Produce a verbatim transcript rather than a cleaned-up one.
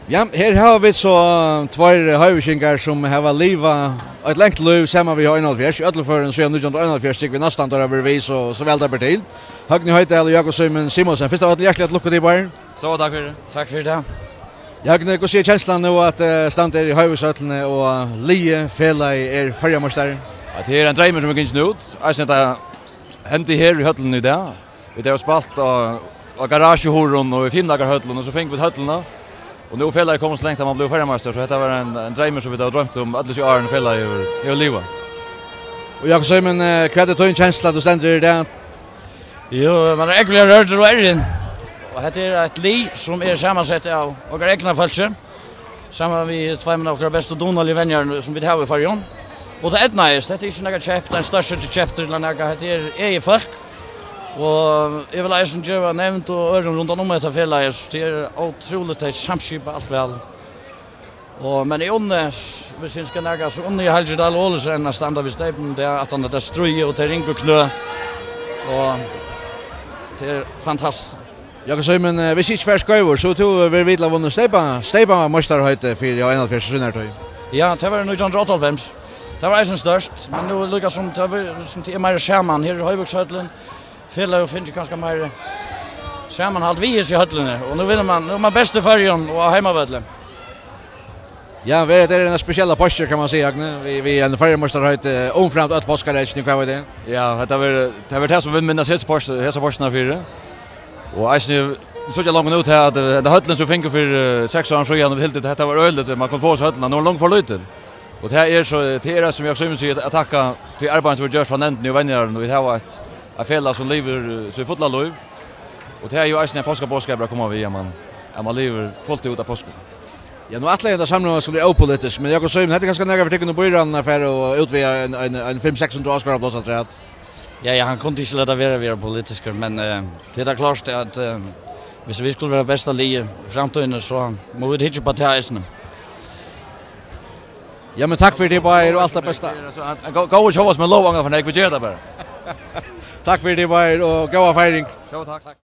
Ja, her hava vit so tveir hoyvíkingar, sum hava livað eitt langt lív saman við H einoghálvfjerðs. Í øllum førum síðan nítjan hundrað og einoghálvfjerðs, tykkum við næstan, teir hava verið við, so, so væl tað ber til. Høgni Hoydal og Jákup Símun Simonsen. Fyrst av øllum, hjartaliga til lukku, tit báðir. So, takk fyri. Takk fyri tað. Høgni, hvussu er kenslan nú at, eh, standa her í Hoyvíkshøllini og liðið, felagið, er føroyameistari? Ja, tað er ein dreymur sum er gingin út. Eisini at tað hendi her í høllini í dag. Vit hava spælt á, á garasjuhurðum og í Fimleikahøllini, og so fingu vit høllina. Og nú er felagið komið so langt at man blívur føroyameistari, so hetta var ein, ein dreymur sum vit hava droymt um øll hesi árini felagið hevur, hevur livað. Og Jákup Símun, eh, hvat er tín kensla, tú stendur her í dag? Jú, man er ógvuliga rørdur og errin. Og hetta er eitt lið sum er samansett av okkara egna fólki, saman við tveimum av okkara bestu dugnaligu venjarum sum vit hava í Føroyum. Og tað eydnaðist. Hetta er ikki nakað keypt, ein stórur keyptur ella nakað. Hetta er egið fólk. Og eg vil eisini geva nevnd og øðrum rundan um hetta felagið. Tað er ótrúligt, tey samskipa alt væl. Og, men eg unni, viss eg skal nakað, so unni eg Helgi Dahl Olsen at standa við steypinum, tað er at hann er stríðin og tey ringu knø. Og tað er fantastiskt. Jákup Símun, eh, viss eg ikki fari skeivur, so hevur tú verið við til at vunna steypa-, steypameistaraheitið fyri H einoghálvfjerðs í sínari tíð. Ja, tað var í nítjan hundrað og áttaoghálvfems. Tað var eisini stórt, men nú er líka sum tað var, sum tað er meira saman. Her er Hoyvíkshøllin, felagið hevur fingið kanska meira samanhald við hesi høllini, og nú vinnur man, nú er man best í Føroyum og á heimavølli. Ja, verður tað ein spesiell páska, kann man siga, Høgni, við, við ein føroyameistaraheiti, eh, umframt øll páskaeggini, hvat veit eg? Ja, hetta verður, tað verður tað sum vit minnast hesa pásk-, hesa páskina fyri. Og eisini, vit síggja langt nú til at, eh, henda høllin sum vit fingu fyri, eh, seks árum síðan, og vit hildu at hetta var øgiligt, man kundi fáa hesa høllina, nú er hon longu for lítil. Og tað er so, tað er sum Jákup Símun sigur, at takka tí arbeiði sum er gjørt frá nevndini og venjarum, og vit hava eitt, eitt felag sum livir, eh, sítt fulla lív. Og tað er jú eisini ein páskaboðskapur at koma við, at man, at man livir fult út av páskum. Ja, nú ætlaði eg at samrøðan skuldi vera ópolitisk, men Jákup Símun, hetta er kanska nakað fyri tykkum í býráðnum at fara og útvega ein, ein, ein fimm, seks hundrað áskorarapláss afturat. Ja, ja, hann kundi ikki lata vera at vera politiskur, men, eh, tað er klárt at, eh, viss vit skulu vera besta liðið í framtíðini, so mugu vit hyggja upp á tað eisini. Ja, men takk fyri tað, báðir, og alt tað besta. Altso, ein, ein gó-, góður sjónvarpsmaður lovar ongan for nógv, vit gera tað bara. Takk fyri tað, báðir, og góða feiring. Sjálv takk.